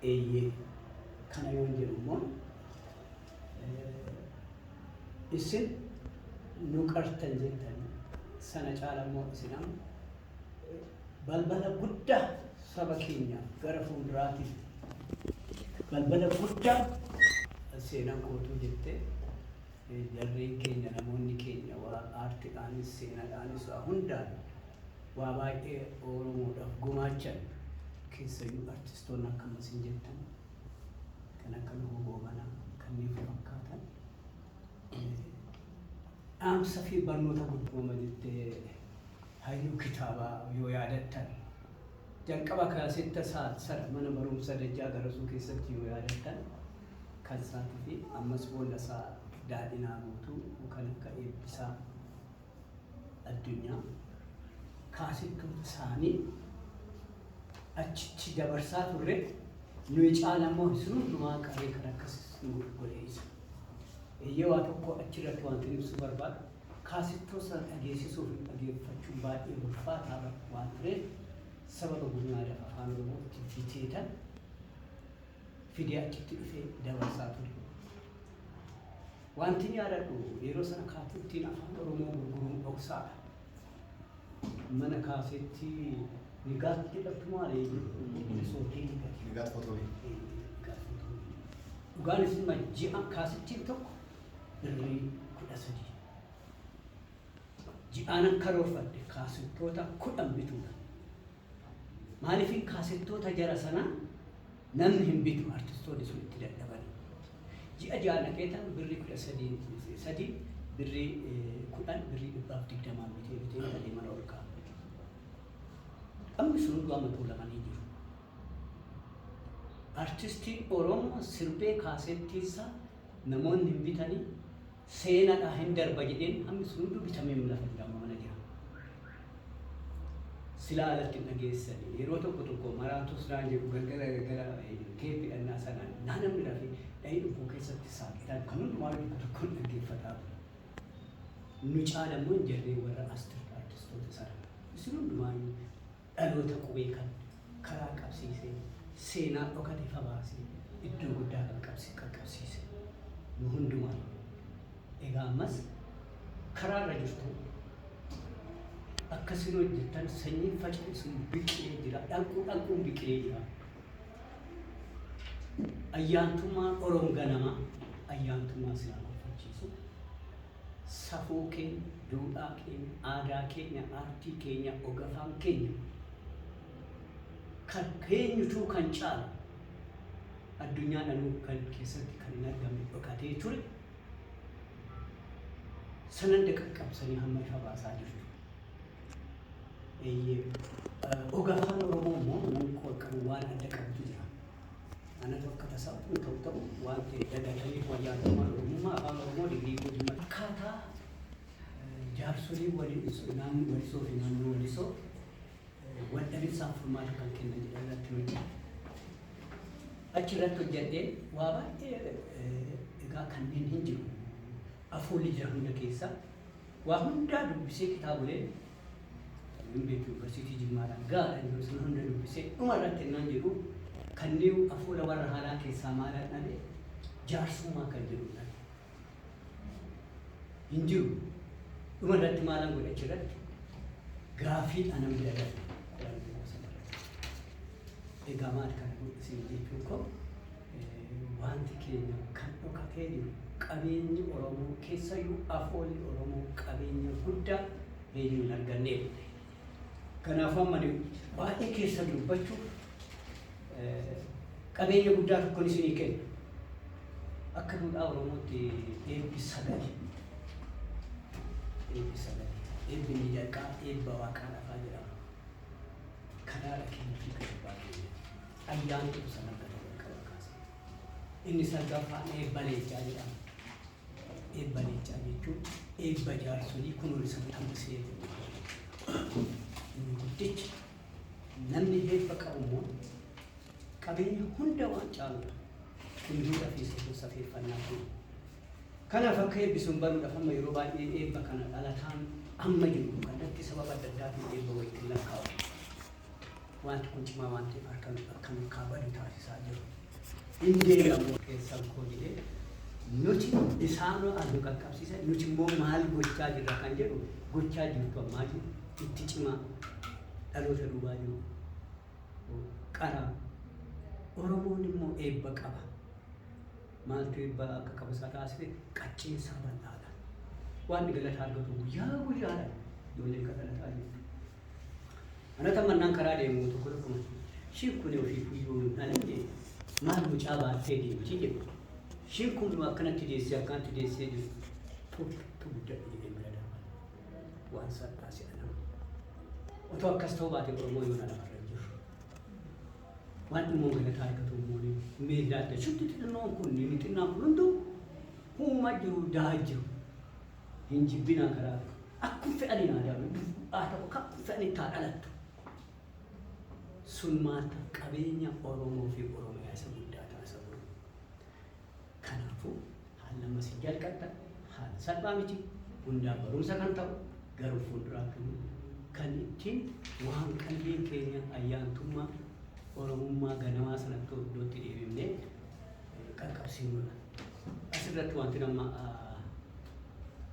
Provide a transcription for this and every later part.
Eeyyee, kana yoon jedhu immoo isin nu qartan jettanii, sana caala immoo isin amma balbala guddaa saba keenyaaf gara fuulduraatiif balbala guddaa seenaan kootuu jettee, jarreen keenya, namoonni keenya waa aartiidhaanis seenaadhaanis waa hundaan waa baay'ee Oromoodhaaf gumaachan, keessayyuu artistoonni akka isin jettan kan akka Nuhuu Goobanaa kanneen fakkaatan dhaamsa fi barnoota guddooma jettee. Haayiluu Kitaabaa yoo yaadattan, jalqaba kaasetta sana mana barumsa Dajjaa Garasuu keessatti yoo yaadattan kan isaatii fi ammas boolla isaa Daadhinaa Guutuu kan akka Eebbisaa Addunyaa kaasettoota isaanii achitti dabarsaa turre. Nuyi caala immoo isin hundumaa qaree kan akkas godhe isa. Eeyyee, waa tokko achirratti wanti ibsuu barbaadu, kaasittoo sana dhageessisuu fi dhageeffachuun baay'ee ulfaataa waan tureef, sababa Gumii Aadaa fi Afaan Oromootti biteetan fidee achitti dhufee dabarsaa ture. Wanti ni yaadadhu, yeroo sana kaasettiin Afaan Oromoo gurguruun dhoksaadha. Mana kaasettii Nigaat jedhamtu maali? Sootii Nigaat. Nigaat Footoobii. Nigaat Footoobii. Dhugaan isin ji'a kaasettiin tokko birrii 13. Ji'aanan karoorfadhe kaasettoota 10 bituudha. Maaliif kaasettoota jara sanaa namni hin bitu, artistoonni sun itti dadhabanii. Ji'a ja'a naqeetan birrii 13 sadii, birrii 10, birrii 120n bitee bitee galee mana ol kaa'a. Amma sun hunduu amma tuulamanii jiru. Artistiin Oromoo sirbee kaasettiinsaa namoonni hin bitanii, seenadhaa hin darba jedheen, hammi sun hunduu bitamee lafa jira, amma mana jira. Silaa alatti hin dhageessanii yeroo tokko tokko maraatus naan jedhu, galgala galgala teeppi dhannaa sanaan naa namni rafee dhahii dhukuu keessatti saaqitaan kan hundumaa tokko tokkoon dhaggeeffataa ture. Nu caala immoo hin jarree warra artistoota sana. Isin hundumaayyuu dhaloota qubee kan karaa qabsiisee, seenaa dhokate fabaasee iddoo guddaa kan qaqqabsiise nu hundumaayyuu. Egaa ammas karaarra jirtu, akkasin hojjettan sanyiin faca'e sun biqilee jira. Dhanquu dhanquun biqilee jira. Ayyaantummaan Oromoo ganamaa ayyaantummaa sinaa gonfachiisu. Safuu keenya, duudhaa keenya, aadaa keenya, aartii keenya, ogafaan keenya kan keenyutuu kan caalu addunyaa dhanuu kan keessatti kan hin argamne dhokatee ture sanan qaqqabsanii hamma ifa baasaa jirtu. Eeyyee, ogafaan Oromoo immoo namni qabu waan adda qabutu jira. Anatu akka tasaa utuu ta'u ta'u waan ta'e dagatanii ayyaantummaan Oromummaa Afaan Oromoo digirii godina akkaataa jaarsolii waliin naannoo Walisoo fi naannoo Walisoo wal dhabinsaaf furmaata kan kennan jedhan irratti hojjedhe. Achi irratti hojjedhee waa baay'ee, egaa kanneen hin jiru. Afoolli jira hunda keessa. Waa hundaa dubbisee, kitaabolee hin beeku, Yuunivarsiitii Jimmaadhaan gaadha yeroo sana hunda dubbisee, dhuma irratti innaan jedhu kanneen afoola warra haalaa keessaa maalaan dhabe, jaarsummaa kan jedhu dhabe. Hin jiru. Dhuma irratti maalaan godhe, achirratti gaafiidhaan nan bira darbe qorannoo sana irratti. Egaa maal kana isin jechuun koo, wanti keenya kan dhokatee jiru, qabeenyi Oromoo, keessayyuu afoolli Oromoo qabeenya guddaa eenyu hin arganneedha. Kanaafuu amma baay'ee keessa dubbachuuf, qabeenya guddaa tokkoon isinii kenna. Akka duudhaa Oromootti eebbi sagali. Eebbi sagali. Eebbi inni jalqabaa eebba Waaqaa lafaa jedhama. Karaadha keenya fi kan abbaa keenya. Ayyaantu sana argata jalqaba kaasee. Inni salgaffaan eebba leencaa jedhama. Eebba leencaa jechuun eebba jaarsolii kunuun isa tambisee. Inni guddichi namni eebba qabu immoo qabeenya hunda waan caaludha. Kun duudhaa fi safuu safeeffannaa kun. Kanaaf akka eebbisuun baruudhaaf, amma yeroo baay'ee eebba kana dhalataan amma jiru kallattii sababa adda addaatiin eebba walitti lakkaa'u. Wanti kun cimaa waan ta'eef harka akka nurkaa badu taasisaa jiru. Hin deegamu keessan koo jedhee nuti isaan as nu qaqqabsiisan, nuti immoo maal gochaa jirra kan jedhu gochaa jirtu ammaa jiru itti cimaa dhaloota duubaa jiru qara. Oromoon immoo eebba qaba. Maaltu eebba akka qabu isaa taasise? Qacceensaa bal'aadha. Waan galata argatu guyyaa guyyaadhaan ijoolleen kan dhalataa jirtu. Anata mannaan karaa deemu tokko tokko ishiin kun ofii fuyyoo hin dhalanne maal mucaa baattee deemti jedhu. Ishiin kun akkanatti deessee akkanatti deessee jiru. Tokko guddadhu jedhee bira darban. Waan salphaa si'a nama. Otoo akkas ta'uu baate Oromoo yoona lafarra hin jiru. Waan immoo galataa argatu immoo mee ilaalta shubti xixinnoon kun inni xinnaan kun hunduu huuma jiru daa jiru. Hin jibbinaa karaa akkuma fedhaniin aadaa haa ta'u akkuma fedhanitti haa dhalattu. Sun maal ta'a? Qabeenya Oromoo fi Oromiyaa isa guddaa taasisa boru. Kanaafuu haala amma isin jalqabdan haala salphaa miti, hundaaf barumsa kan ta'u, garuu fuulduraatti immoo kan ittiin waan qalbiin keenya ayyaantummaa Oromummaa ganamaa sanatti iddootti deebifnee qaqqabsiifnudha. Asirratti wanti nama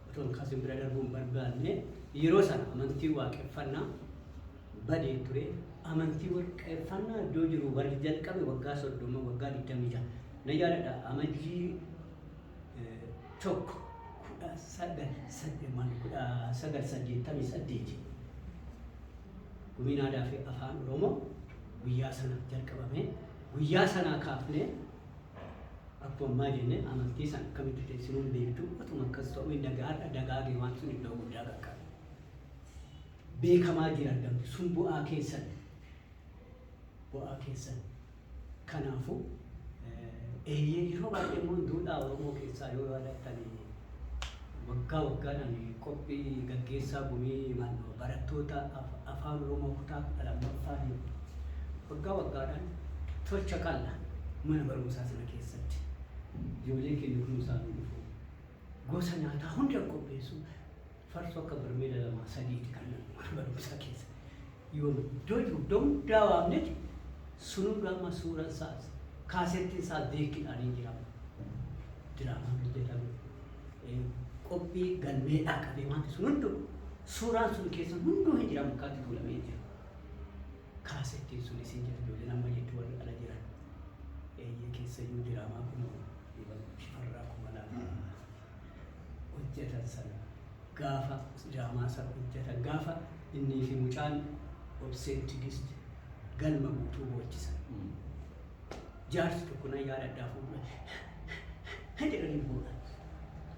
otoo hin kaasin bira darbuu hin barbaanne, yeroo sana amantii waaqeffannaa badee ture. Amantii waaqeffannaa iddoo jiru warri jalqabe waggaa 30, waggaa 26 na yaadadha. Amajjii 1 1988 Gumiin Aadaa fi Afaan Oromoo guyyaa sana jalqabame. Guyyaa sanaa kaafnee akkuma ammaa jenne amantii sana akkamitti teessinuun beektu otuma akkas ta'uu hin dagaadha dagaagee waan sun iddoo guddaa qaqqabe. Beekamaa jira argamti sun bu'aa keessan, bu'aa keessan. Kanaafuu eeyyee, yeroo baay'ee immoo duudhaa Oromoo keessaa yoo yaadattan waggaa waggaadhaan qophii gaggeessaa gumii barattoota afaan Oromoo kutaa 12ffaa jiru. Waggaa waggaadhaan tolcha qalla mana barumsaa sana keessatti. Ijoolleen keenya kunuunsaa nu dhufu. Gosa nyaataa hunda qopheessu. Farsoo akka barmeela lamaa sadiiti kan mana barumsaa keessa. Yoo iddoo jiru iddoo hundaa waamneeti sun hunda amma suuraan isaa kaasettiin isaa deekkiidhaan hin jiramu. Diraamaan hojjetame. Qophii galmeedhaa qabee wanti sun hunduu suuraan sun keessa hunduu hin jiramu, akkaatti tuulamee jira. Kaasettiin sunis hin jira, ijoolleen amma jettu warri ala jiran. Eeyyee, keessayyuu diraamaa kun Shifarraa 2000 hojjetan sana, gaafa diraamaa sana hojjetan, gaafa innii fi mucaan Obseen Tigist galma guutuu boochisan. Jaarsi tokko nan yaadadhaa fuuldura jedhanii boo'an.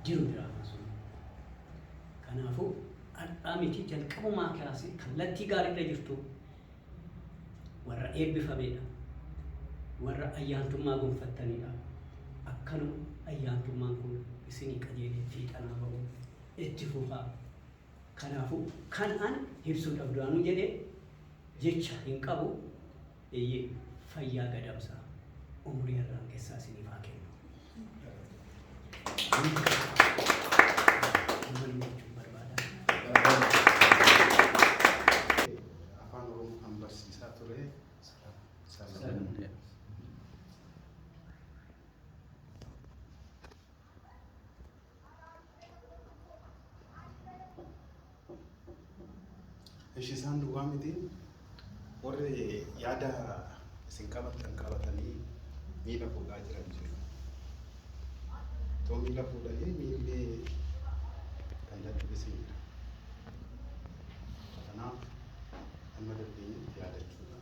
Jiru diraamaa sun. Kanaafuu har'aa miti, jalqabumaa kaasee kallattii gaariirra jirtu, warra eebbifamedha. Warra ayyaantummaa gonfattanidha. Akkanuma ayyaantummaan kun isinii qajeelee fiixanaa ba'u itti fufaa. Kanaafuu kan an ibsuudhaaf duraanuu jedhee jecha hin qabu, eeyyee, fayyaa gadamsaa umurii irraan keessaa isiniif haa kennu. Amman jechuun barbaada. Afaan Oromoo kan barsiisaa ture Salaam. Ishi isaan duwwaa miti, warri yaada isin qabattan qabatanii miila fuudhaa jiran jiru. Otoo miila fuudhanii miilli kan dadhabes hin jira. Kanaaf amma dandeenyetti yaadachuudha.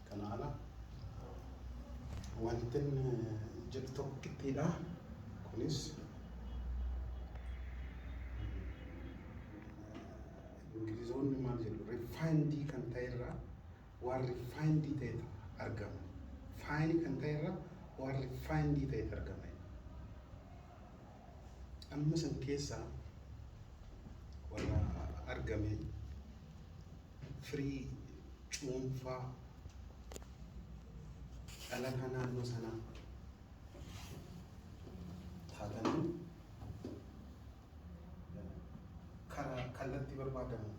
Kana ala wantin jedhu tokkittiidha. Kunis Ingilizoonni maal jedhu, refined kan ta'e irraa waan refined ta'etu argama. Fine kan ta'e irraa waan refined ta'etu argama. Amma san keessaa warra argame firii cuunfaa dhalataa naannoo sanaa taatanii karaa kallattii barbaadamu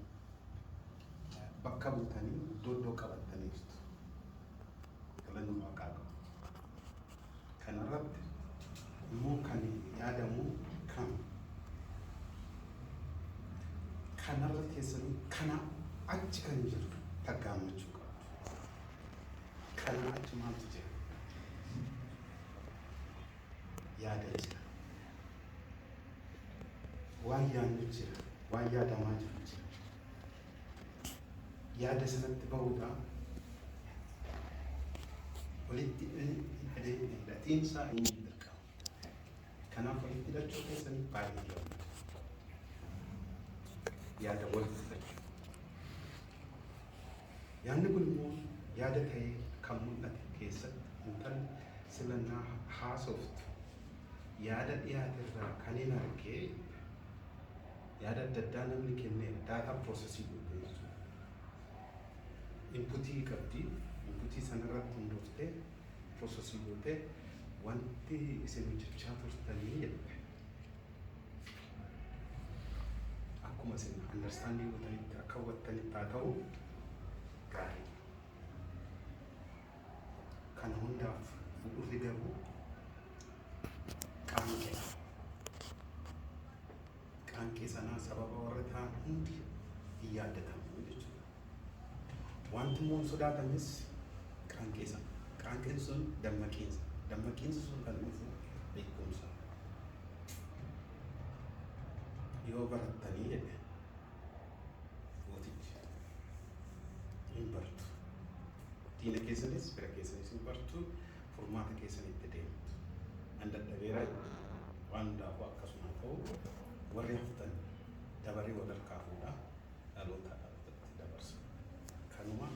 Bakka buutanii iddoo iddoo qabattaniirtu. Galanni Waaqaa qabu. Kanarratti immoo kan yaadamu kan kanarra teessanii kana achi kan jiru taggaammachuu qabdu. Kana achi maaltu jira? Yaada jira. Waan yaadnu jira. Waan yaadamaa jiru jira. Yaada sanatti bahuudhaan walitti hidhatiinsa inni dirqama. Kanaaf walitti hidhachuu keessanii baay'ee gammada. Yaada wal fudhachuu. Yaadni kun immoo yaada ta'ee kan mul'ate keessatti intalli silannaa haasoftu yaada dhiyaate irraa kan hin argee, yaada adda addaa namni kennee data process godhe jechuudha. Input qabdi, input sanarratti hundooftee process gootee wanti isin hojjechaa turtanii jette. Akkuma isin understanding gootanitti, akka hubattanitti haa ta'u, gaarii. Kana hundaaf bu'uurri garuu qaanqeedha. Qaanqee sanaa sababa warra ta'an hundi hin yaadatamu jechuudha. Wanti immoo hin sodaatanis qaanqee sana. Qaanqeen sun dammaqiinsa. Dammaqiinsi sun kan dhufu beekumsa. Yoo barattanii jedhe gootichi, hin bartu. Diina keessanis fira keessanis hin bartu, furmaata keessanitti deemtu. An dadhabeera, waan hundaafuu akkasuma ta'u, warri haftan dabaree wal harkaa fuudhaa dhaloota dhalootatti dabarsu. Kanuma.